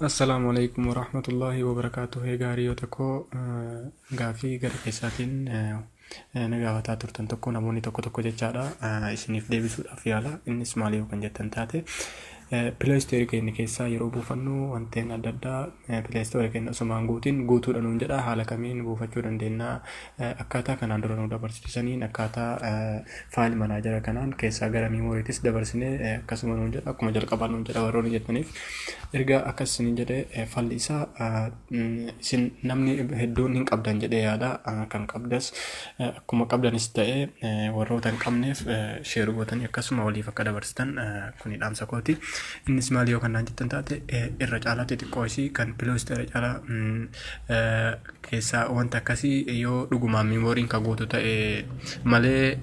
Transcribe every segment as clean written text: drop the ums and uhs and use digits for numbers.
Assalaamu alaikum warahmatullaahi wabarakaatuh. Egaa hiriyoota koo, gaaffii gara keessaatiin na gaafataa turtan tokko namoonni tokko tokko jechaadha isiniif deebisuudhaaf yaala. Innis maal yoo kan jettan taate, Play Store keenya keessaa yeroo buufannu wanteen adda addaa Play Store keenya osumaan guutiin guutuudha nuun jedha. Haala kamiin buufachuu dandeenya? Akkaataa kanaan dura nu dabarsisaniin, akkaataa file manager kanaan keessaa gara miimooriitis dabarsinee akkasuma nuun jedha, akkuma jalqabaa nuun jedha warroonni jettaniif, erga akkas isiniin jedhee, falli isaa isin namni hedduun hin qabdan jedhee yaada. Kan qabdas akkuma qabdanis ta'ee, warroota hin qabneef share gootanii akkasuma waliif akka dabarsitan kuni dhaamsa kooti. Innis maal yoo kan naan jettan taate, irra caalaa xixiqqoo isii kan Play Store caalaa keessaa wanta akkasii yoo dhugumaan miimooriin kan guutu ta'e malee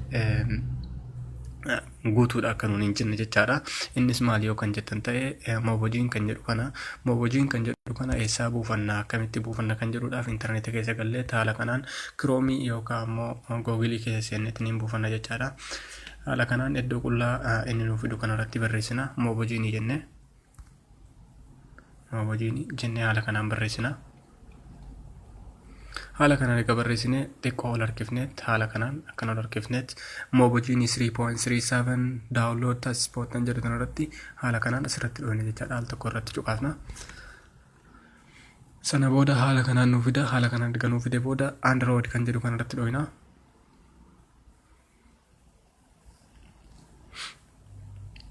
guutuudha akka nuun hin jenne jechaadha. Innis maal yoo kan jettan ta'e, Mobogene kan jedhu kana. Mobogene kan jedhu kana eessaa buufanna, akkamitti buufanna kan jedhuudhaaf, intarneeta keessa gallee haala kanaan Chrome yookaan immoo Google keessa seenneetiin hin buufanna jechaadha. Haala kanaan iddoo qullaa inni nuuf fidu kanarratti barreessina, Mobogene jenne. Mobogene jennee haala kanaan barreessina. Haala kanaan erga barreessine, xiqqoo ol harkifneet, haala kanaan akkana ol harkifneet, Mobogene 3.37 download taasispoot kan jedhu kanarratti haala kanaan asirratti dhoofne jechaadha. Al tokko irratti cuqaasna. Sana booda haala kanaan nuu fida. Haala kanaan erga nuu fide booda, Android kan jedhu kanarratti dhoofna.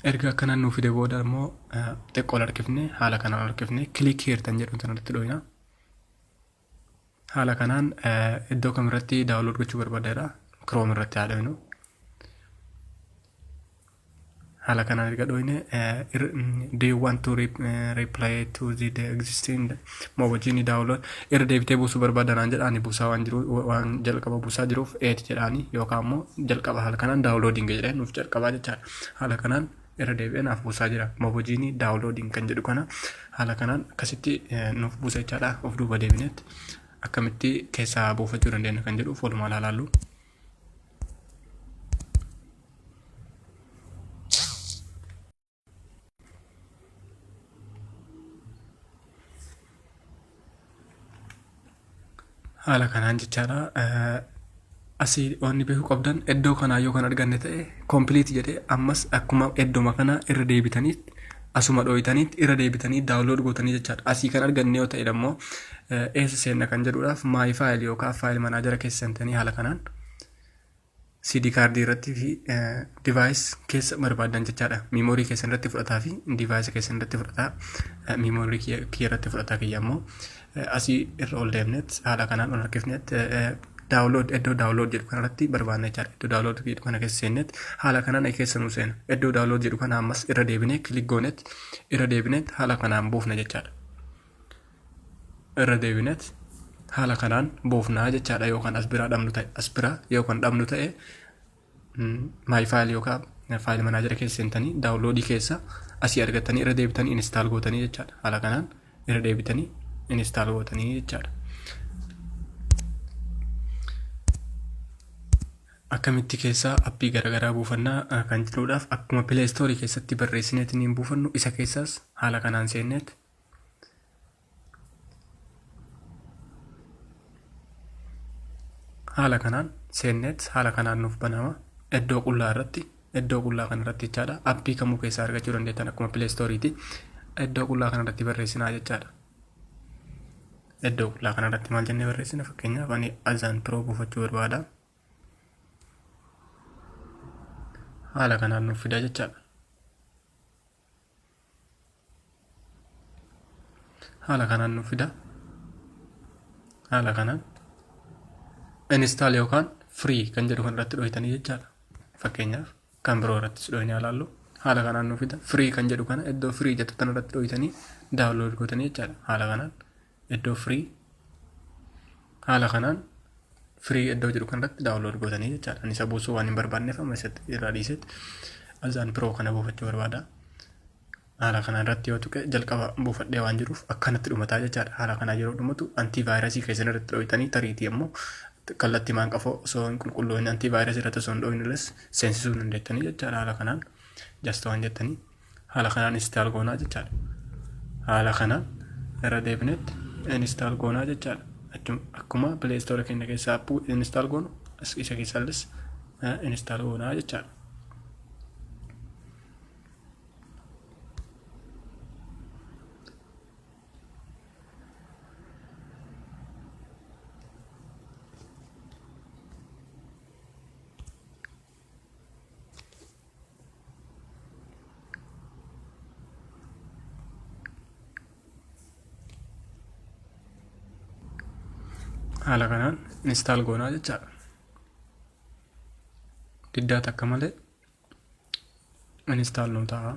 Erga akkanaan nuu fide booda immoo, xiqqoo ol harkifne, haala kanaan ol harkifne, click here kan jedhu kanarratti dhoofna. Haala kanaan iddoo kamirratti download gochuu barbaadeedha. Chrome irratti haa dhoofnu. Haala kanaan erga dhoofne, "Do you want to reply to the existing Mobogene download?" Irra deebitee buusuu barbaada naan jedha. Ani buusaa waan jiru, waan jalqaba buusaa jiruuf eet jedhaani, yookaan immoo jalqaba haala kanaan downloading jedhee nuuf jalqabaa jechaadha. Haala kanaan irra deebi'ee naaf buusaa jira. Mobogene downloading kan jedhu kana haala kanaan akkasitti nuuf buusa jechaadha. Of duuba deebineetti akkamitti keessaa buufachuu dandeenya kan jedhuuf walumaa ilaallu. Haala kanaan jechaadha. Asii wanni beekuu qabdan, iddoo kanaa yoo kan arganne ta'e, complete jedhee ammas akkuma iddoma kana irra deebitanii asuma dhooytaniit irra deebitanii download gootanii jechaadha. Asii kan arganne yoo ta'e immoo eessa seenna kan jedhuudhaaf, my file yookaan file manager keessa seentanii, haala kanaan SD kaardii irratti fi device keessa barbaadan jechaadha. Miimoorii keessan irratti fudhataa fi device keessan irratti fudhataa. Miimoorii kiyya irratti fudhataa, kiyya immoo asii irra ol deemnet, haala kanaan ol harkifnet, download, iddoo download jedhu kanarratti barbaadna jechaadha. Iddoo download jedhu kana keessa seennet, haala kanaan keessa nu seena. Iddoo download jedhu kana ammas irra deebinee click goonet, irra deebinet haala kanaan buufna jechaadha. Irra deebinet haala kanaan buufnaa jechaadha. Yookaan as biraa dhabnu ta'e, as biraa yookaan dhabnu ta'e, my file yookaan file manager keessa seentanii, downloadii keessa asii argattanii irra deebitanii install gootanii jechaadha. Haala kanaan irra deebitanii install gootanii jechaadha. Akkamitti keessaa appii garaagaraa buufannaa kan jedhuudhaaf, akkuma Play Store keessatti barreessineetiin hin buufannu, isa keessaas haala kanaan seenneet haala kanaan seenneet, haala kanaan nuuf banama. Iddoo qullaa irratti, iddoo qullaa kana irratti jechaadha. Appii kamuu keessaa argachuu dandeettan, akkuma Play Storeeti. Iddoo qullaa kana irratti barreessinaa jechaadha. Iddoo qullaa kana irratti maal jennee barreessina? Fakkeenyaaf ani Azaan Pro buufachuu barbaada. Haala kanaan nuuf fida jechaadha. Haala kanaan nuuf fida. Haala kanaan install yookaan free kan jedhu kan irratti dhoytanii jechaadha. Fakkeenyaaf kan biroo irrattis dhoynee ilaallu. Haala kanaan nuuf fida. Free kan jedhu kana, iddoo free jettu tan irratti dhoytanii download gootanii jechaadha. Haala kanaan iddoo free, haala kanaan free iddoo jedhu kanarratti download gootanii jechaadha. Ani isa buusuu waan hin barbaanneef amma isatti irraa dhiisetti Azaan Pro kana buufachuu barbaada. Haala kanaan irratti yoo tuqe, jalqaba buufadhee waan jiruuf akkanatti dhumataa jechaadha. Haala kanaa yeroo dhumatu, antivirusii keessan irratti dhoytanii, tariitii ammoo kallattii maan qafoo osoo hin qulqulloofne antivirusii irratti osoo hin dhoyniles seensisuu dandeettanii jechaadha. Haala kanaan just waan jettanii haala kanaan install goonaa jechaadha. Haala kanaan Irra deebinetti install goonaa jechaadha. Akkuma Play Store keenya keessaa appuu install goonu isa keessalles install goonaa jechaadha. Haala kanaan install goonaa jechaadha. Diddaa takka malee install nu ta'a.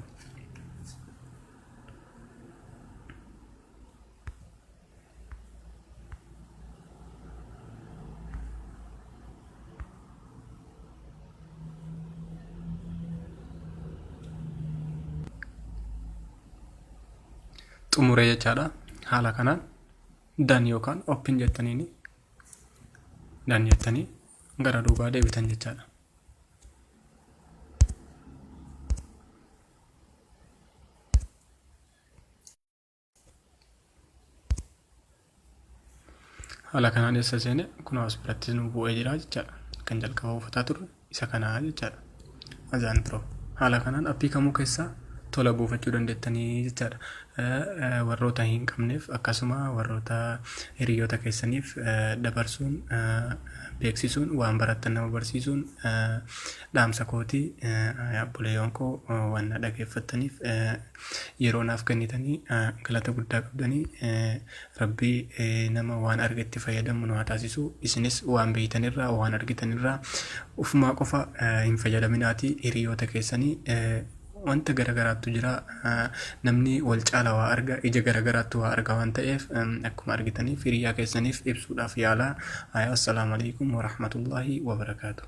Xumuree jechaadha. Haala kanaan done yookaan open jettaniini done jettanii gara duubaa deebitan jechaadha. Haala kanaan eessa seene kun as biratti nu bu'ee jira jechaadha. Kan jalqaba buufataa turre isa kanaa jechaadha. Azaan Pro. Haala kanaan appii kamuu keessaa tola buufachuu dandeettanii jechaadha. Warroota hin qabneef akkasuma warroota hiriyoota keessaniif dabarsuun beeksisuun waan barattan nama barsiisuun dhaamsa kooti. Obboleeyyan koo waan na dhageeffattaniif yeroo naaf kennitanii galata guddaa qabdanii. Rabbi nama waan argetti fayyadamu nu haa taasisu. Isinis waan beeytanirraa waan argitanirraa ufumaa qofa hin fayyadaminaati, hiriyoota keessanii wanta garagaraattu jira. Namni wal caala waa arga, ija garagaraattu waa arga waan ta'eef akkuma argitaniif hiriyaa keessaniif ibsuudhaaf yaalaa. Assalaamu alaikum warahmatullaahi wabarakaatu.